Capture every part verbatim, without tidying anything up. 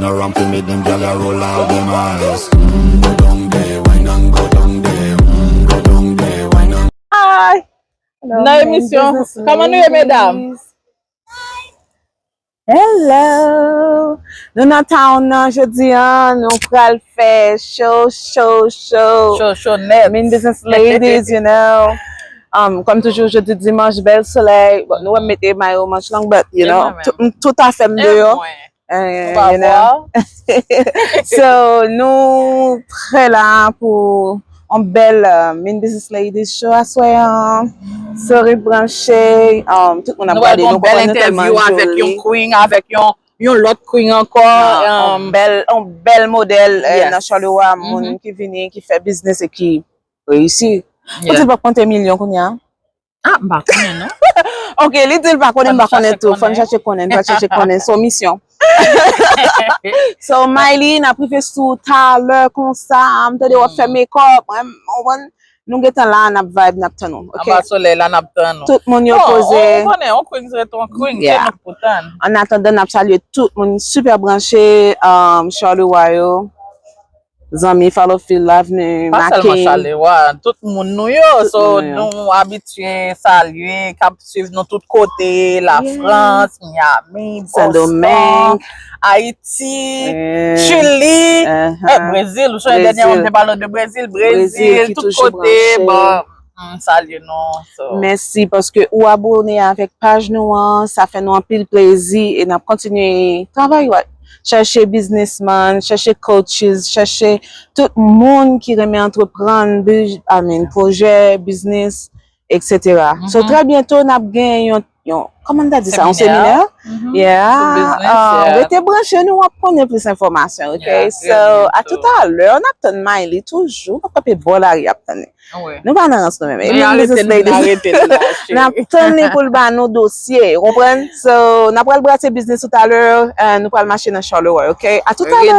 Around to make them gyal a roll out them eyes. Mm, go down there, wine and go down there. Mm, go down there, wine and Hi! Nan emisyon, kòman nou ye medam? Hello! Nou nan town nan jodi an, nou pral fè show, show, show. Show, show nèt. Mean business ladies, you know. Um, kòm toujou, jodi dimanch, bèl solèy. Bon, nou wè m mete mayo manch long, but, you know, tout, tout afè m deyò. Eh, you know. So, nou prè la pou yon bèl uh, Mean Business Ladies Show aswè an. So, ret branche. Um, tout moun ap gade nou, konprann nou tèlman joli. Avèk yon queen, avèk yon yon lòt queen ankò. Yon bèl, yon bèl modèl eh, nan Charleroi, moun ki vini, ki fè biznis e ki reyisi. Ou di l p ap konte milyon kounye a? Ah, m pa konnen non. Ok, li di l pa konnen, m pa konnen tou. Fò n chache konnen, n pa chache konnen. Se yon misyon. So, Miley, n ap rive sou talè konsa. M tande w ap fè makeup. Mwen, mwen, nou gentan la, n ap vibe, n ap tann ou. Ok? Anba solèy la, n ap tann ou. Tout moun yo poze. Ou konnen, yon queen se yon queen, se nou k pou tann. An atandan, n ap salye tout moun super branche, um, Charleroi yo. Zanmi, follow, feel, love nou, Pa sèlman Charleroi, tout moun nou yo. So, nou abitye salye, k ap swiv nou tout kote, Lafrans, Miami, Boston, Ayiti, Chili, eh, Brezil. Ou sonje dènyèman m te pale w de Brezil, Brezil, tout kote. Bon, m salye nou. So. Mèsi paske ou abone avèk paj nou an, sa fè nou anpil plezi e n ap kontinye travay. Chèche biznismann, chèche coaches, chèche tout moun ki renmen antreprann, I mean, pwojè, biznis, et cetera. So, trè byento, n ap gen yon, yon, kòman n ta di sa, yon seminè? Yeah. Rete branche, nou w ap konnen plis enfòmasyon, ok? So, a toutalè, n ap tann Miley toujou, n ap kanpe bò lari ap tann li. Nou pa nan rans nou menm. E menm business lady. N ap tann li pou l ba nou dosye, ou konprann? So, n ap pral brase biznis toutalè, eh, nou pral mache nan Charleroi, ok? A toutalè.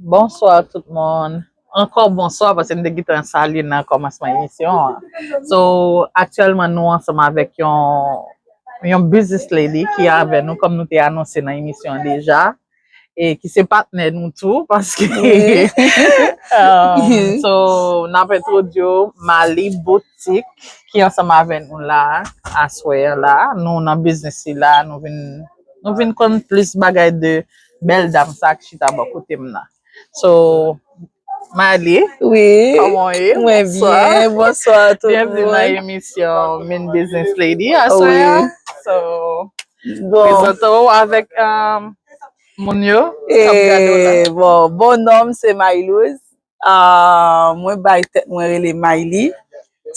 Bonswa tout moun. Ankò bonswa paske m te gentan salye nan kòmansman emisyon an. So, aktyèlman nou ansanm avèk yon yon business lady ki avè nou kòm nou te anonse nan emisyon an deja. E ki se patnè nou tou paske um, so n ap entwodui w Miley Boutique ki ansanm avè nou la aswè la. Nou nan biznis li la, nou vin nou vin konn plis bagay de bèl dam sa k chita bò kote m nan. So, Miley, wi, kòman w ye? Mwen byen, bonswa tout moun. Byenvni nan emisyon Mean Business Lady aswè a. So, prezante w avèk um, moun yo k ap gade w la. Bon, bon non m se Maylouz. Ah, mwen bay tèt mwen rele Miley.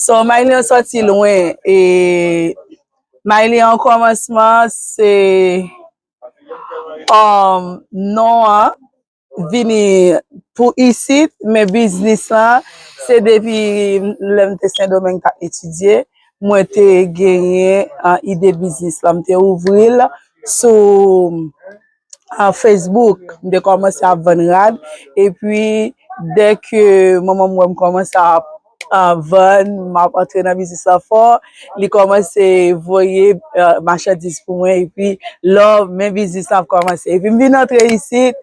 So, Miley an sòti lwen. E Mayli an kòmansman, se um, non an vini pou isit, men biznis lan, se depi lè m te Sendomeng t ap etidye, mwen te genyen uh, ide biznis lan, m te ouvri l sou uh, Facebook. M te kòmanse ap vann rad, epi dè ke manman m wè m kòmanse ap uh, vann, m ap antre nan biznis lan fò, li kòmanse voye uh, machandiz pou mwen, epi lò men biznis lan ap kòmanse. Epi m vin antre isit,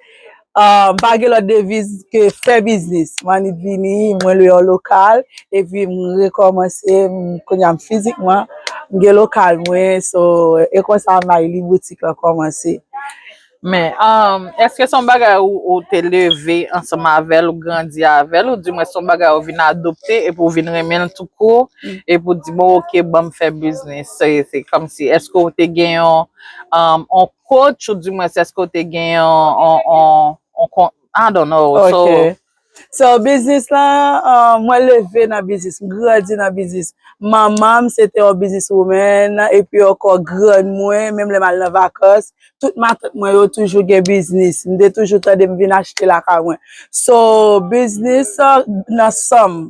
uh, m pa gen lòt deviz ke fè biznis. M annik vini, mwen lwe yon lokal, epi m rekòmanse, m, kounye a m fizikman, m gen lokal mwen, so, e konsa Mayli boutik lan kòmanse. Men, um, èske se yon bagay ou, ou te leve ansanm avè l, ou grandi avè l, ou di mwen se yon bagay ou vin adopte epi ou vin renmen l toukou, epi ou di, bon, oke, ban m fè biznis. Se, se kòmsi, èske ou te gen yon, um, yon coach, ou di mwen, èske ou te gen yon, yon, yon, yon kon-, I don't know. So, Ok. So, biznis lan, uh, mwen leve nan biznis, m grandi nan biznis. Manman m, se te yon biznis woman, epi ankò grann mwen, menm lè m al nan vakans, tout matant mwen yo toujou gen biznis. M te toujou tande m vin achte lakay mwen. So, biznis uh, nan san m.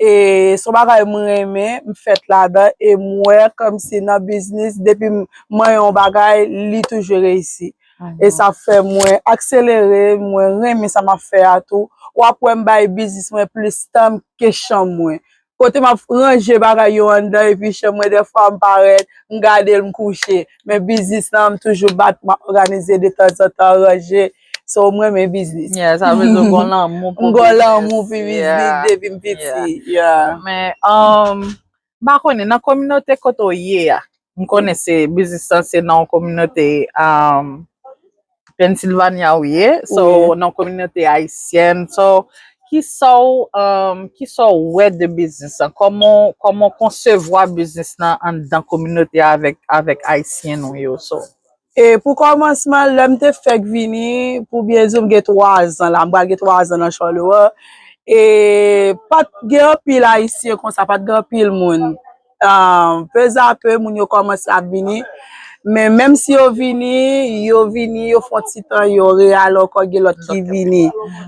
E se yon bagay mwen renmen, m fèt ladan, e m wè kòmsi nan biznis, depi m, mwen yon bagay, li toujou reyisi. E sa fè mwen akselere, mwen renmen sa m ap fè a tou. W ap wè m bay biznis mwen plis tan ke chanm mwen. Kote m ap ranje bagay yo anndan epi chanm mwen, dèfwa m parèt, m gade l, m kouche. Men biznis lan, m toujou bat, m ap òganize detanzantan, ranje. So, m renmen biznis. Yeah, sa vle di ou gon lanmou pou M gon lanmou pou biznis depi m piti. Yeah. Men, um, m pa konnen, nan kominote kote w ye a, m konnen se biznis lan se nan yon kominote um, Pennsylvania ou ye, so nan kominote ayisyèn. So, kisa w, um, kisa w wè de biznis lan? Kòman, kòman w konsevwa biznis lan anndan kominote a avèk, avèk ayisyen nou yo? So, E pou kòmansman, lè m te fèk vini, pou byen di w, m gen twa zan la, m pral gen twa zan nan Charleroi. E pa t gen anpil ayisyen konsa, pa t gen anpil moun. Ah, pezapè, moun yo kòmanse ap vini. Men menm si yo vini, yo vini, yo fè yon ti tan, yo reyale ankò, gen lòt ki vini.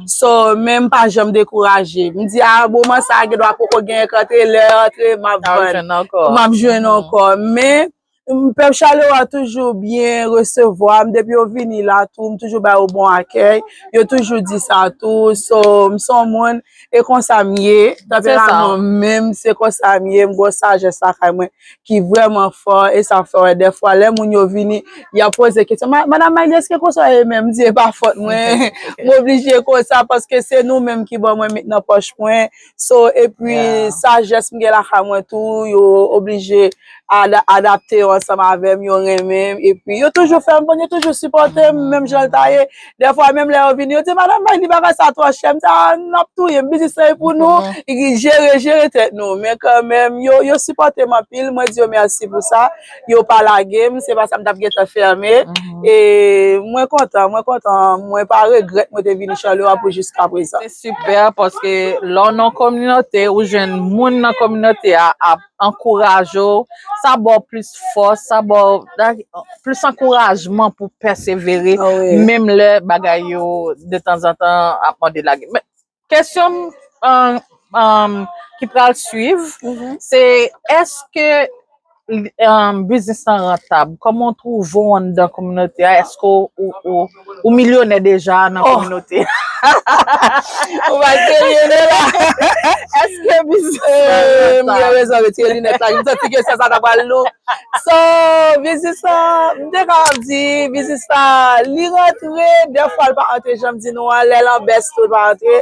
So, men m pa janm dekouraje. M di, a, moman sa a, gen dwa poko gen k antre, lè antre, m ap vann. M ap jwenn ankò. Men, m, pèp Charleroi toujou byen resevwa m. Depi yo vini la tou, m toujou ba yo bon akèy. Yo toujou di sa tou. So, m se yon moun, e konsa m ye. Tanperaman m menm, se konsa m ye. M gen yon sajès lakay mwen ki vrèman fò. E sa fè w wè dèfwa, lè moun yo vini, y ap poze kesyon, "Ma-, Madanm Mayli, èske konsa w ye menm?" M di, "E pa fòt mwen." M oblije konsa paske se nou menm ki ban mwen met nan pòch mwen. So, epi, sajès m gen lakay mwen tou, yo oblije ada-, adapte yo ansanm avè m, yo renmen m. Epi, yo toujou fè m konn, yo toujou sipòte m, menm jan l ta ye. Dèfwa, menm lè yo vini, yo di, "Madanm Mayli, bagay sa twò chè." M di, "A, n ap touye m, biznis lan e pou nou." Jere, jere tèt nou. Men kanmenm, yo, yo sipòte m anpil. Mwen di yo mèsi pou sa. Yo pa lage m. Se pa sa m t ap gentan fèmen. E mwen kontan, mwen kontan. Mwen pa regrèt mwen te vini Charleroi pou jiska prezan. Se sipè, paske lè w nan kominote, ou jwenn moun nan kominote a ap ankouraje w, sa ba w plis fòs, sa ba w plis ankourajman pou pèsevere, menm lè bagay yo detanzantan ap mande lage. Men, kesyon m, um, um, ki pral swiv, se èske um, biznis lan rantab? Kòman w twouve w anndan kominote a? Èske w, ou, ou, ou milyonè deja nan kominote a? Ou pa serye vre la. Èske biznis lan rantab? M gen rezon retire linèt la. M santi ke sa, sa ta pral lou. So, biznis la, m te ka ap di, biznis la, li rantre, dèfwa l pa rantre, jan m di nou an, lè l an bès tou, l pa rantre.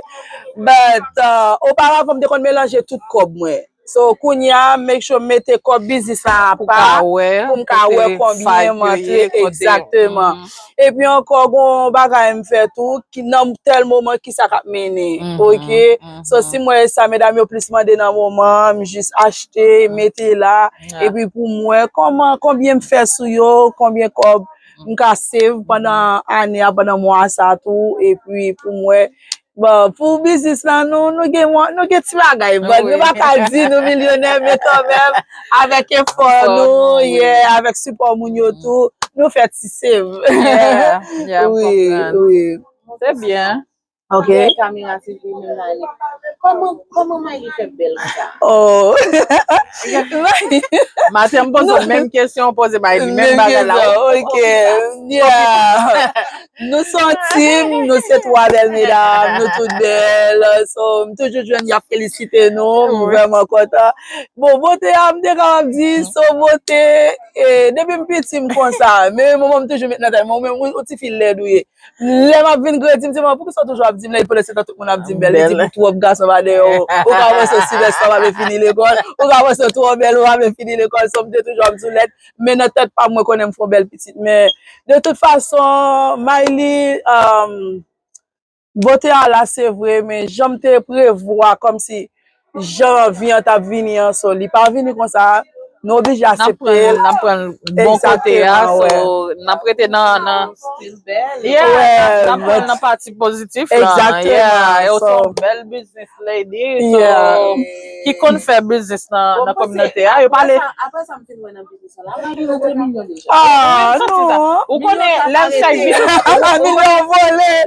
But, uh, oparavan, m te konn melanje tout kòb mwen. So, kounye a, make sure m mete kòb biznis la apa pou m ka wè konbyen m antre egzakteman. Epi ankò, gon bagay m fè tou, ki nan tèl moman, kisa k ap mennen. Oke? So, si m wè sa, medam yo plis mande nan moman, m jis achte, mete la. Epi pou m wè kòman, konbyen m fè sou yo, konbyen kòb m ka save pandan ane a, pandan mwa sa tou. Epi pou m wè Bon, pou biznis lan, nou, nou gen, nou gen ti bagay, bon, nou pa ka di nou milyonè, men kanmenm, avèk efò nou, yeah, avèk sipò moun yo tou, nou fè ti save. Yeah, yeah, wi, wi. Se byen. Ok. Kamera ti vin menm la, li. Kòman, kòman Mayli fè bèl konsa? Oh. Maten, m poze menm kesyon, poze Mayli menm bagay la. Ok. Yeah. Nou se yon team, nou se twa bèl medam, nou tout bèl. So, m toujou jwenn y ap felisite nou, m vrèman kontan. Bon, bote a, m te kapab di, so bote, e, depi m piti, m konsa. Men manman m toujou met nan tèt mwen, ou menm, ou, ou tifi lèd ou ye. Lè m ap vin grandi, m di, "Manman, poukisa w toujou ap di m lèd?" Pandan se tan, tout moun ap di m bèl. Li di m, "Twòp gason pa dèyè w." Ou ka panse Sylvester pa vle fini lekòl. Ou ka panse w twò bèl, ou pa vle fini lekòl. So, m te toujou ap di w lèd. Men nan tèt pa m, mwen konnen m fè yon bèl pitit. Men, de tout fason, Mayli, um, bote a la, se vre, men jan m te prevwa, kòmsi jan vi an t ap vini an, so, li pa vini konsa, nou oblije aksepte l. N ap pran l bon kote a, so, n ap rete nan, nan, yeah, n ap pran l nan pati pozitif la. Egzakteman. Yeah, e w se yon bèl business lady, so, ki konn fè biznis nan, nan kominote a. Yo pale. Apre sa, apre sa, m fin wè nan biznis la, Mayli rantre milyon deja. Ah, non. Ou konnen, lè m fèk vin,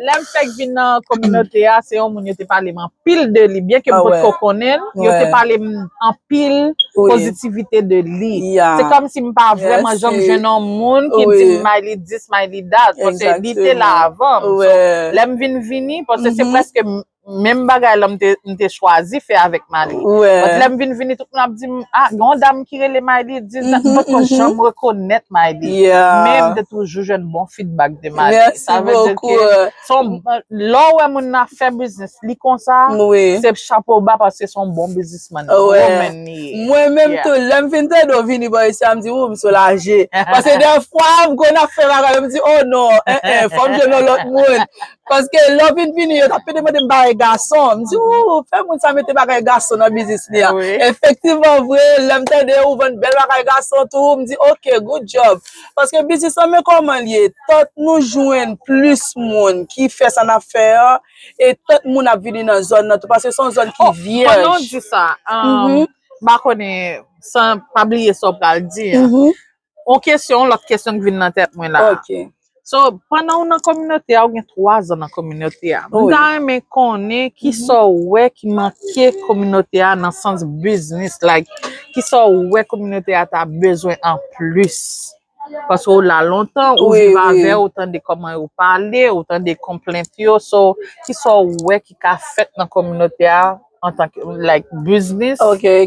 lè m fèk vin nan kominote a, se yon moun yo te pale m anpil de li, byen ke m potko konnen l, yo te pale m anpil pozitivite de li. Se kòmsi m pa vrèman janm jwenn yon moun ki di m Mayli this, Mayli that, paske li te la avan m. So, lè m vin vini, paske se prèske m, menm bagay la m te, m te chwazi fè avèk Mayli. But lè m vin vini, tout moun ap di m, "Ah, gen yon dam ki rele Mayli this, that." M potko janm rekonèt Mayli. Men m te toujou jwenn bon feedback de Mayli. Sa vle di ke se yon, lè w wè moun nan fè biznis, li konsa, se chapo ba paske se yon bon biznismann, gwo menn li ye. Mwen menm tou, lè m fin tande w vini bò isi a, m di, "Ou, m soulaje." Paske dèfwa, m konn ap fè bagay, m di, "Oh non, eh, eh, fò m jwenn yon lòt moun." Paske lè w vin vini, yo t ap pede mande m bagay gason. M di, "Ou, fè moun sa mete bagay gason nan biznis li a." Efektivman, vre, lè m tande ou vann bèl bagay gason tou, m di, "Ok, good job." Paske biznis lan, men kòman l ye, tant nou jwenn plis moun ki fè sa n ap fè an, e tant moun ap vini nan zòn nan tou, paske se yon zòn ki vyèj. Pandan w di sa, um, m pa konnen, san pa bliye sa w pral di an. Yon kesyon, yon lòt kesyon ki vin nan tèt mwen la. So, pandan w nan kominote a, ou gen twa zan nan kominote a. M ta renmen konnen kisa w wè ki manke kominote a nan sans biznis, like, kisa w wè kominote a ta bezwen anplis? Paske w la lontan, ou viv avè yo, ou tande kòman yo pale, ou tande konplent yo. So, kisa w wè ki ka fèt nan kominote a antanke, like, biznis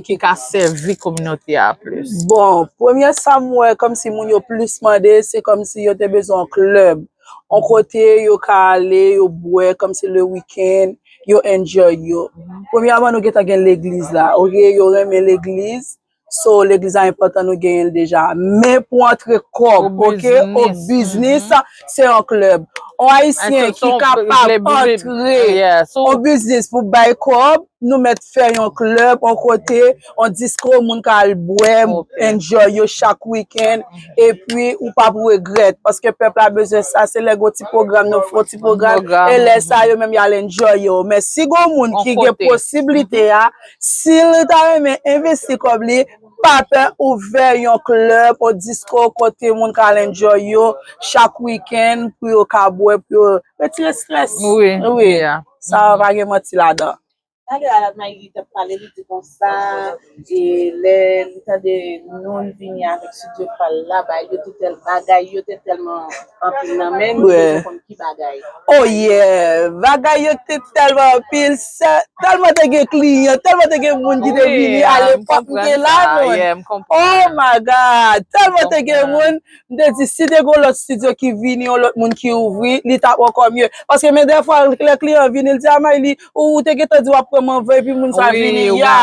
ki ka sèvi kominote a plis? Bon, premye sa m wè kòmsi moun yo plis mande, se kòmsi yo te bezwen yon klèb. Yon kote yo ka ale, yo bwè, kòmsi le weekend, yo enjoy yo. Premyèman, nou gentan gen legliz la, ok? Yo renmen legliz. So, legliz la enpòtan nou genyen l deja. Men pou antre kòb, ok? Yon biznis, se yon klèb. Yon Ayisyen ki kapab antre yon biznis pou bay kòb, nou mèt fè yon klèb, yon kote, yon disko, moun ka al bwè, enjoy yo chak weekend. Epi, ou p ap regrèt, paske pèp la bezwen sa, se lè gon ti pwogram, nou fè yon ti pwogram, e lè sa, yo menm y al enjoy yo. Men si gon moun ki gen posiblite a, si l ta renmen envesti kòb li, pa pè ouvè yon klèb, yon disko kote moun ka al enjoy yo chak weekend pou yo ka bwè, pou yo retire strès. Wi, wi. Sa pa gen manti ladan. Talè a, Mayli t ap pale, li di konsa, e lè li tande nou, li vini avèk studio pa l la, bagay yo te tèl, bagay yo te tèlman anpil nan men nou, nou bezwen konn ki bagay. Oh yeah, bagay yo te tèlman anpil, tèlman te gen kliyan, tèlman te gen moun ki te vini, alepòk m te la, moun. Oh my God, tèlman te gen moun, m te di, si te gen yon lòt studio ki vini, yon lòt moun ki ouvri, li t ap ankò mye. Paske men dèfwa, lè kliyan vini, l di, "A Mayli, ou, ou te gentan di w ap Mwen anvan epi moun sa vini, ya,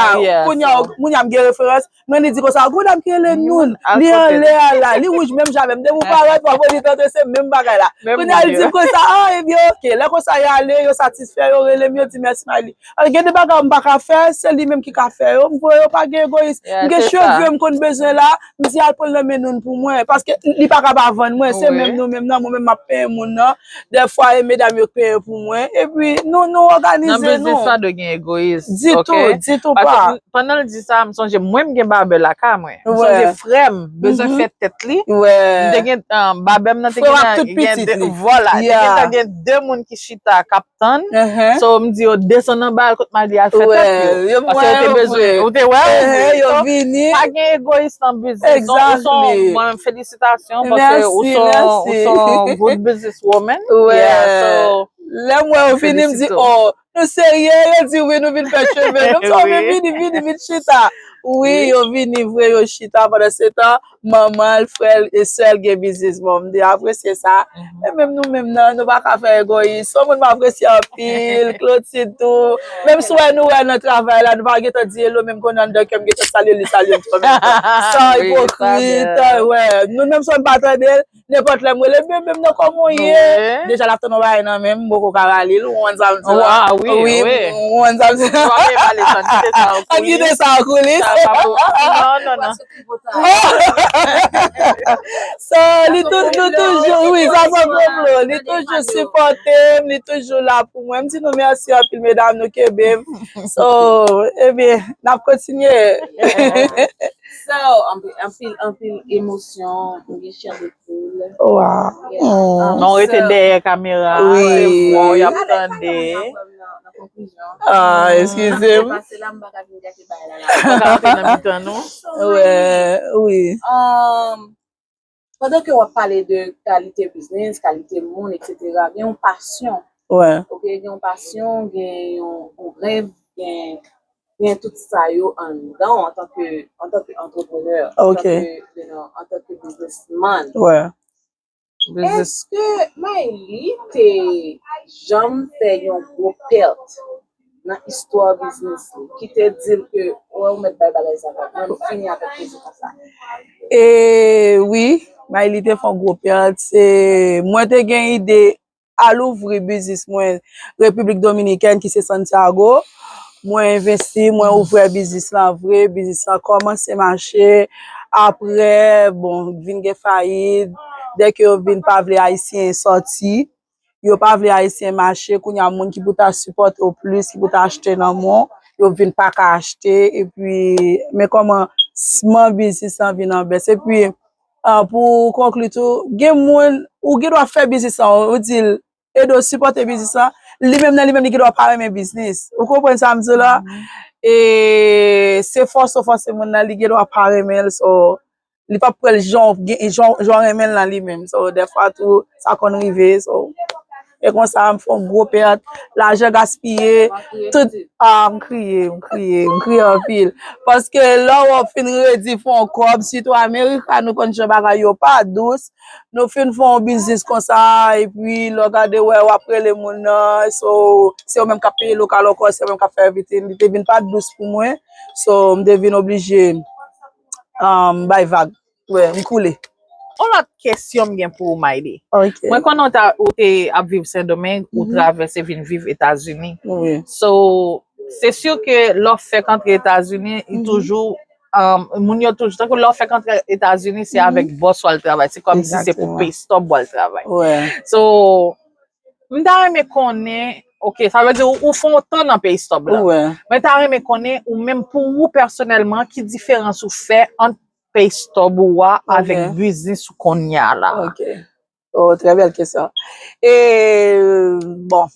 kounye a, moun ya m gen referans, mwen li di konsa, gon dam ki rele Noun, li anlè a la, li wouj menm jan avè m, depi w parèt, w ap vini antre, se menm bagay la. Kounye a, li di konsa, ah, ebyen, oke, lè konsa y ale, yo satisfè, yo rele m, yo di mèsi, Mayli. Gen de bagay m pa ka fè, se li menm ki ka fè yo, m kwè yo pa gen egoyis, m gen cheve m konn bezwen la, m di al pran l nan men Noun pou mwen, paske li pa ka pa vann mwen, se menm nou menm nan, mwen menm m ap penyen moun nan, dèfwa e medam yo k penyen pou mwen, epi nou, nou òganize nou. Nan biznis sa dwe gen egoyis. Ditou, ditou pa. Pandan l di sa, m sonje mwen m gen babè lakay mwen. M sonje frè m bezwen fè tèt li. M te gen, babè m nan te gen, gen de, vwala, te gentan gen de moun ki chita k ap tann. So, m di yo desann anba al kot Mayli al fè tèt yo. Paske yo te bezwen, ou te wè, yo vini. Pa gen egoyis nan biznis. Ou son, mwen, felisitasyon, paske ou son, ou son good business woman. Yeah, so, lè m wè yo vini, m di, oh, nou serye? Yo di wi, nou vin fè cheve. Nou di, oh, men vini, vini, vin chita. Wi, yo vini vre, yo chita. Pandan se tan, manman l, frè l e sè l gen biznis. Bon, m te apresye sa. E menm nou menm nan, nou pa ka fè egoyis. Se yon moun m apresye anpil, Clotilde tou. Menm si w wè nou wè nan travay la, nou pa gentan di hello, menm konnen anndan kè m gentan salye li, salye m tou menm. San ipokrit, wè. Nou menm si w pa tande l, nenpòt lè m rele, bebe m nan kòman w ye? Deja l ap tann yon bagay nan men m, m poko ka rale l, ou konprann sa m di la? Wi, ou konprann sa m di la? An kite sa an koulis. Non, non, non. So, li tou, nou toujou, wi, sa se konplo. Li toujou sipòte m, li toujou la pou mwen. M di nou mèsi anpil, medam, nou kenbe m. So, ebyen, n ap kontinye. So, anpil, anpil, anpil emosyon, m gen chè de poul. Wow. Non, rete dèyè kamera, se vwa w y ap tande. Ah, eskize m. Pase la, m pa ka vin gate bagay la, la. Ou pa ka antre nan mitan nou. Wè, wi. Um, pandan ke w ap pale de kalite biznis, kalite moun, etsetera, gen yon pasyon. Wè. Ok, gen yon pasyon, gen yon, yon rèv, gen, gen tout sa yo anndan w antanke, antanke antreprenè, antanke, you know, antanke biznisman. Wè. Èske Mayli te janm fè yon gwo pèt nan istwa biznis li, ki te di l ke, wè, ou mèt bay bagay sa, mwen m fini avèk biznis sa? E wi, Mayli te fè yon gwo pèt. Se, mwen te gen ide al ouvri biznis mwen Repiblik Dominikèn, ki se Santiago. Mwen envesti, mwen ouvè biznis lan vre, biznis lan kòmanse mache. Apre, bon, vin gen fayit. Dèke yo vin pa vle Ayisyen sòti, yo pa vle Ayisyen mache, kounye a moun ki pou ta sipòte w plis, ki pou ta achte nan men w, yo vin pa ka achte. Epi, men kòman s-, men biznis lan vin an bès. Epi, ah, pou konkli tou, gen moun, ou gen dwa fè biznis lan, ou di l, ede w sipòte biznis lan, li menm nan li menm, li gen dwa pa renmen biznis. Ou konprann sa m di w la? E se fòse w fòse moun nan, li gen dwa pa renmen l, so, li p ap pran l jan w gen, jan, jan w renmen l lan li menm. So, dèfwa tou, sa konn rive, so, e konsa, m fè yon gwo pèt, lajan gaspiye, tout, ah, m kriye, m kriye, m kriye anpil. Paske lè w fin redi fè yon kòb, sitou America, nou konn jan bagay yo pa dous, nou fin fè yon biznis konsa, epi lè w gade, wè, w ap rele moun nan, so, se yo menm k ap peye lokal ankò, se yo menm k ap fè everything, li te vin pa dous pou mwen, so, m te vin oblije, um, bay vag. Wè, m koule. Yon lòt kesyon m gen pou ou, Mayli. Ok. Mwen konnen w ta, ou te ap viv Sendomeng, ou travèse vin viv Etazini. Wi. So, se si ke lè w fèk antre Etazini, li toujou, um, moun yo toujou, tankou lè w fèk antre Etazini, se avèk bòs w al travay. Se kòmsi se pou pay stub w al travay. Wè. So, m ta renmen konnen, ok, sa vle di ou, ou fè yon tan nan pay stub la. Wè. Mwen ta renmen konnen, ou menm pou ou pèsonèlman, ki diferans ou fè ant pay stub ou a avèk biznis ou kounye a la? Ok. Oh, trè bèl kesyon. E, bon.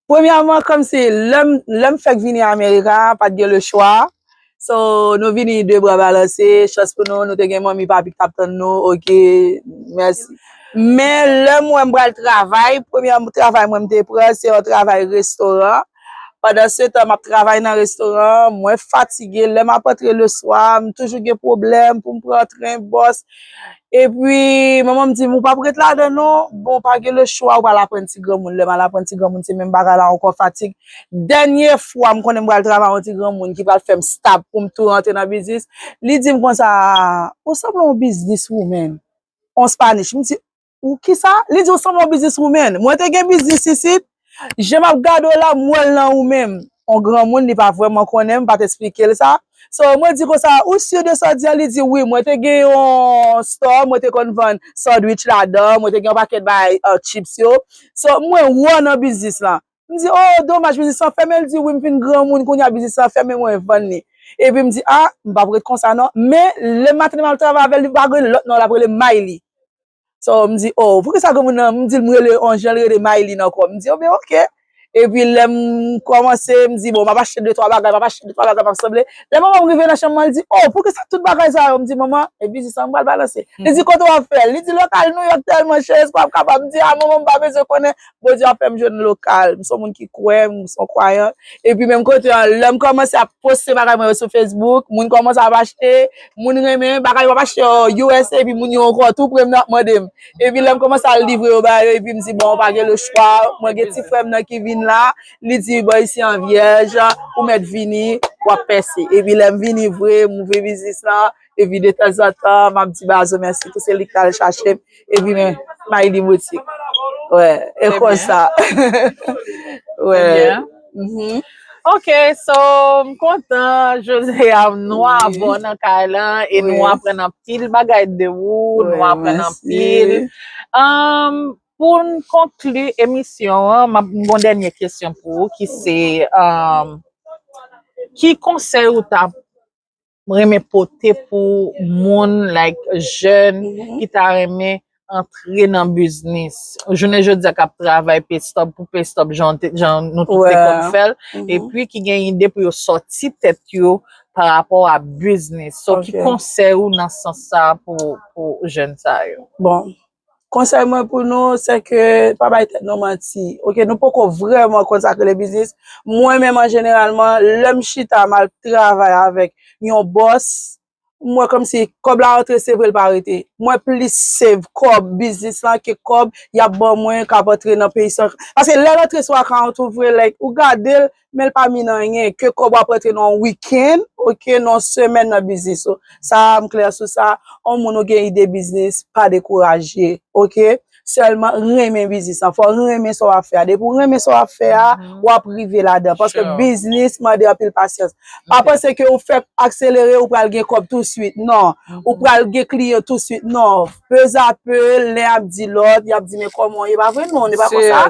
Premyèman, kòmsi, lè m, lè m fèk vini Amerika, pa t gen lechwa. So, nou vini de bra balanse, chans pou nou, nou te gen manmi papi k t ap tann nou, ok, mèsi. Men, lè m wè m pral travay, premyè travay mwen m te pran, se yon travay restoran. Pandan se tan, m ap travay nan restoran, mwen fatige. Lè m ap antre le swa, m toujou gen pwoblèm pou m pran tren, bòs. Epi, manman m di m, "Ou p ap ret ladan non. Bon, pa gen le chwa, ou pral aprann ti granmoun." Lè m al aprann ti granmoun, se menm bagay la ankò, fatig. Dènye fwa, m konnen m pral travay yon ti granmoun ki pral fè m stab pou m tou rantre nan biznis. Li di m konsa, "Ou sanble yon business woman." On Spanish. M di, "Ou kisa?" Li di, "Ou sanble yon business woman." Mwen te gen biznis isit. Jan m ap gade w la, m wè l nan ou menm. On granmoun, li pa vrèman konnen m, m pa t esplike l sa. So, mwen di konsa, "Ou si de sa w di a?" Li di, "Wi, mwen te gen yon store, mwen te konn vann sandwich ladan, mwen te gen yon pakèt bay uh, chips yo." So, mwen wè w nan biznis lan. M di, "Oh, domaj, biznis lan fèmen." L di, "Wi, m fin granmoun, kounye a biznis lan fèmen, mwen vann li." Epi m di, "Ah, m p ap ret konsa non." Men, lè maten m al travay avè l, li pa gen lòt non, l ap rele Mayli. So, m di, "Oh, poukisa granmoun nan?" M di l, "M rele on jan, l rele Maylin ankò." M di, "Oh, ben, oke." Epi lè m kòmanse, m di, "Bon, m ap achte de twa bagay, m ap achte de twa bagay, m ap sanble." Lè manman m rive nan chanm mwen, li di, "Oh, poukisa tout bagay sa yo?" M di, "Manman, e biznis lan m pral balanse." Li di, "Kote w ap fè l?" Li di, "Lokal Nouyòk tèlman chè, èske w ap kapab?" M di, "Ah, manman, m pa bezwen konnen. Bondye ap fè m jwenn lokal." M se yon moun ki kwè, m se yon kwayan. Epi menm kote an, lè m kòmanse ap poste bagay mwen yo sou Facebook, moun kòmanse ap achte, moun renmen, bagay yo ap achte yo U S A, epi moun yo ankò tou pre m nan ap mande m. Epi lè m kòmanse al livre yo ba yo, epi m di, "Bon, pa gen le chwa." Mwen gen ti frè m nan ki vin la, li di, "Bon, isi an vyèj, ou mèt vini, w ap pèse." Epi lè m vini vre, m ouvri biznis lan, epi detanzantan, m ap di Bazo mèsi tou, se li k t al chache m. Epi men, Mayli Boutik. Wè, e konsa. Wè. Mhm. Ok, so, m kontan, jodi a, nou avè w nan kay lan, e nou aprann anpil bagay de ou, nou aprann anpil. Um, pou n konkli emisyon an, m ap gen yon dènye kesyon pou ou, ki se, um, ki konsèy ou ta renmen pote pou moun, like, jèn ki ta renmen antre nan biznis? Jounen jodi a k ap travay pay stub pou pay stub, jan te, jan nou tout te konn fè l, epi ki gen ide pou yo sòti tèt yo pa rapò a biznis. So, ki konsèy ou nan sans sa pou, pou jèn sa yo? Bon, konsèy mwen pou nou, se ke pa bay tèt nou manti. Ok, nou poko vrèman konn sa k rele biznis. Mwen menm, an jeneralman, lè m chita, m al travay avèk yon bòs, m wè kòmsi kòb la rantre, se vre, l pa rete. Mwen plis save kòb biznis lan ke kòb y ap ban mwen k ap antre nan peyi sa. Paske lè l antre sou akawont ou vre, like, ou gade l, men l pa mean anyen, ke kòb w ap rantre nan yon wikenn, ok, nan yon semèn nan biznis ou. Sa a, m klè sou sa. Yon moun ou gen ide biznis, pa dekouraje, ok? Sèlman renmen biznis lan. Fò w renmen sa w ap fè a. Depi w renmen sa w ap fè a, w ap rive ladan. Paske biznis mande anpil pasyans. Pa panse ke ou fèk akselere, ou pral gen kòb touswit. Non. Ou pral gen kliyan touswit. Non. Pezapè, len ap di lòt, y ap di, "Men kòman w ye?" Pa vre, non, se pa konsa.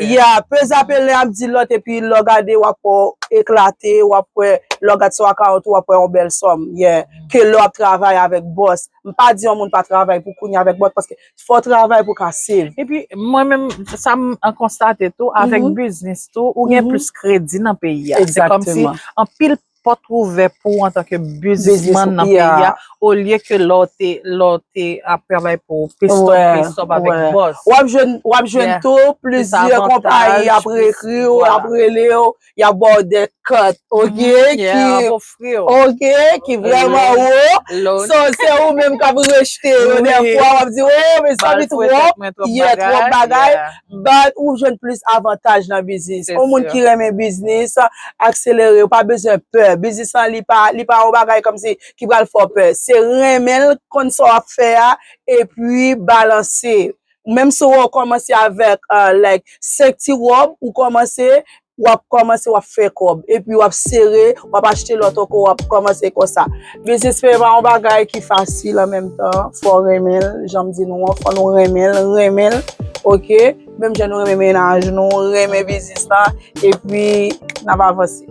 Ya, pezapè, len ap di lòt, epi lè w gade, w ap wè w eklate, w ap wè, lè w gade sou akawont ou, w ap wè yon bèl sòm. Yeah. Ke lè w ap travay avèk bòs. M pa di yon moun pa travay pou kounye avèk bòs, paske fò w travay pou w ka save. Epi, mwen menm, sa m konstate tou, avèk biznis tou, ou gen plis kredi nan peyi a. Se kòmsi anpil pòt ouvè pou ou antanke biznisman nan peyi a, olye ke lè w te, lè w te ap travay pou pay stub, pay stub avèk bòs. W ap jwenn, w ap jwenn tou plizyè konpayi ap ekri w, ap rele w, y ap ba w de cut, ok, ki, ok, ki vrèman wo. So, se ou menm k ap rejte yo dèfwa, w ap di, "Oh, mezanmi, twòp, yeah, twòp bagay." But ou jwenn plis avantaj nan biznis. Yon moun ki renmen biznis, akselere, ou pa bezwen pè. Biznis lan, li pa, li pa yon bagay kòmsi ki pral fè w pè. Se renmen l, konn sa w ap fè a, epi balanse. Menm si w kòmanse avèk, uh, like, senk ti wòb, ou kòmanse, w ap kòmanse, w ap fè kòb. Epi w ap sere, w ap achte lòt ankò, w ap kòmanse konsa. Biznis pa yon bagay ki fasil an menm tan. Fò w renmen l, jan m di nou an, fò nou renmen l, renmen l, ok? Menm jan nou renmen mennaj nou, renmen biznis la, epi n ap avanse.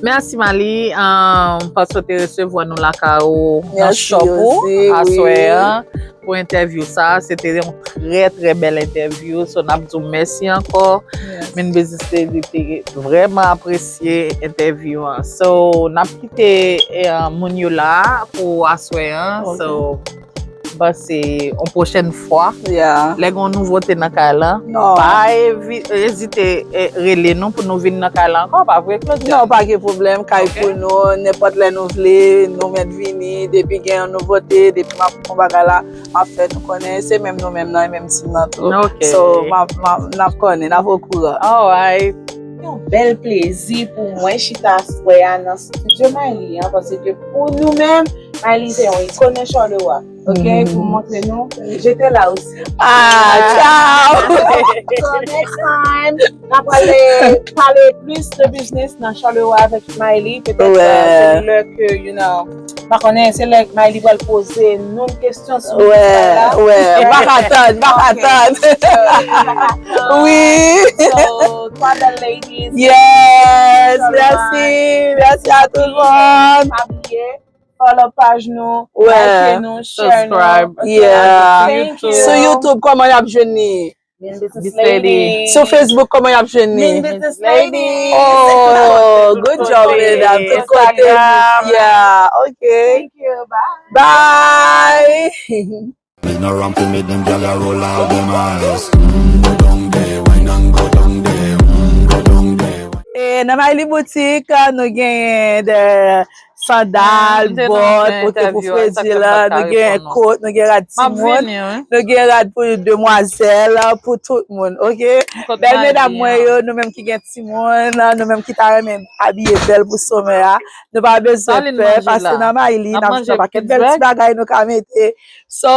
Mèsi, Mali, um, paske w te resevwa nou lakay ou nan shop ou aswè an pou entèvyou sa. Se te yon trè, trè bèl entèvyou. So, n ap di w mèsi ankò. Min Business Lady te vrèman apresye entèvyou an. So, n ap kite, eh, moun yo la pou aswè an. So, panse yon pwochèn fwa. Yeah. Lè gen yon nouvote nan kay la, pa evi- ezite, eh, rele nou pou nou vin nan kay la ankò, pa vre, Claudia? Non, pa gen pwoblèm, kay pou nou, nenpòt lè nou vle, nou mèt vini, depi gen yon nouvote, depi m ap fè yon bagay la, m ap fè nou konnen, se menm nou menm nan, e menm team nan tou. Ok. So, m ap, m ap, n ap konnen, n ap okouran. Alright. Yon bèl plezi pou mwen chita aswè a nan estidyo Mayli an, paske pou nou menm, Mayli se yon ikòn nan Charleroi. Ok, pou montre nou, j'étais là aussi. Ah, ciao! So, next time, n ap pale, pale plis de biznis nan Charleroi avèk Mayli. Petèt, euh, se lè ke, you know, pa konnen, se lè Mayli pral poze nou kesyon sou list la. Wè, wè, m pa ka tann, m pa ka tann. Wi. So, twa bèl ladies. Yes, mèsi. Mèsi a tout moun. Pa bliye, follow paj nou, like nou, share nou. Subscribe. Yeah. Thank you. Sou YouTube, kòman y ap jwenn li? Mean Business Lady. Sou Facebook, kòman y ap jwenn li? Mean Business Lady. Oh, good job, medam. Tout kote. Instagram. Yeah, ok. Thank you. Bye. Bye. Big no ramp to make them gyal a roll out them eyes. Mm, go down there, wine and go down there. Mm, go down there. E nan Mayli Boutique, nou genyen de sandal, bòt, ok, pou fredi la, nou genyen kot, nou genyen rad timoun, nou genyen rad pou demwazèl, pou tout moun, ok? Bèl medam mwen yo, nou menm ki gen timoun, nou menm ki ta renmen abiye bèl pou somè a, nou pa bezwen pè, pase nan Mayli, n ap jwenn yon pakèt bèl ti bagay nou ka mete. So,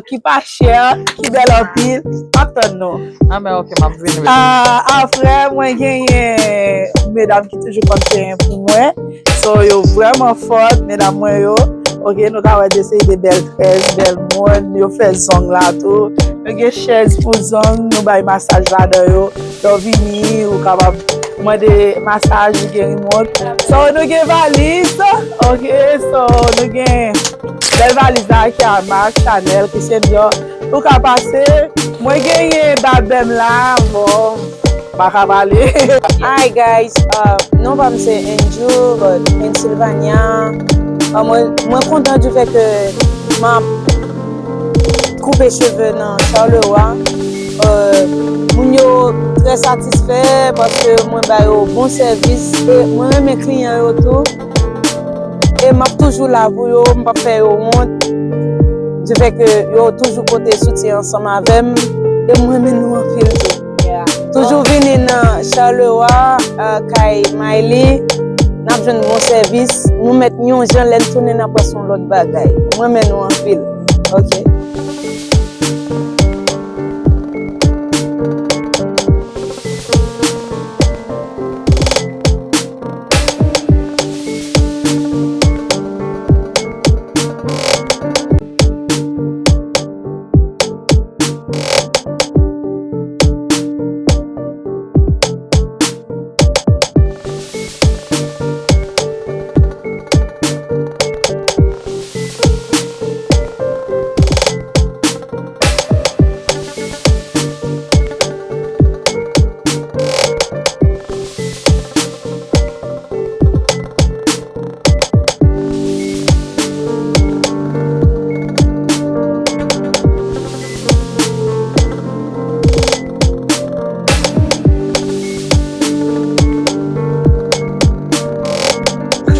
ki pa chè, ki bèl anpil, m ap tann nou. Ah, men ok, m ap vin wi. Ah, apre, mwen genyen medam ki toujou konn penyen pou mwen. So, yo vrèman fòt, medam mwen yo. Ok, nou ka wè de seri de bèl très, bèl moun, yo fè zong la tou. Nou gen chèz pou zong, nou bay masaj ladan yo. Lè w vini, ou kapab mande masaj, ou gen remote. So, nou gen valiz, ok, so, nou gen bèl valiz la ki a Marc, Chanel, Christian Dior. Ou ka pase, mwen genyen babèm la, bon, pa ka pale. Hi guys, uh, non pa m se Andrew, but Pennsylvania. Uh, mwen, mwen kontan du fait que m ap koupe cheve nan Charleroi. Euh, moun yo trè satisfè paske mwen ba yo bon sèvis e mwen renmen kliyan yo tou. E m ap toujou la pou yo, m p ap fè yo wont. Du fait que yo toujou pote soutyen ansanm avè m e m renmen nou anpil tou. Yeah. Toujou vini nan Charleroi, euh, kay Mayli. N ap jwenn bon sèvis. Nou mèt yon jan, lè n tounen n ap wè se yon lòt bagay. M renmen nou anpil. Ok.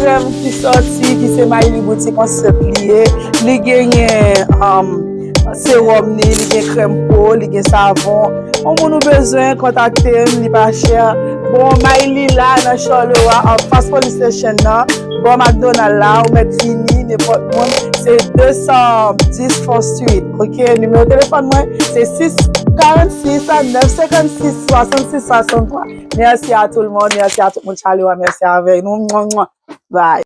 Krèm ki sòti, ki se Mayli Boutique, yon sèt li ye. Li genyen, um, sewòm ni, li gen krèm po, li gen savon. Yon moun ou bezwen, kontakte m, li pa chè. Bon, Mayli la nan Charleroi, anfas police station nan, bò McDonald la, ou mèt vini, nenpòt moun. Se de san dis Fourth Street, ok? Nimewo telefòn mwen, se sis karannsis, nèf senkannsis, swasannsis, swasanntwa. Mèsi a tout le monde, mèsi a tout moun Charleroi, mèsi avèk nou. Mwa, mwa. Bye.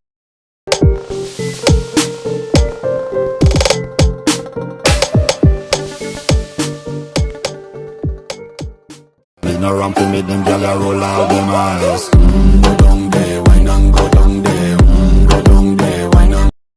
Big no ramp to make them gyal a roll out them eyes. Mm, go down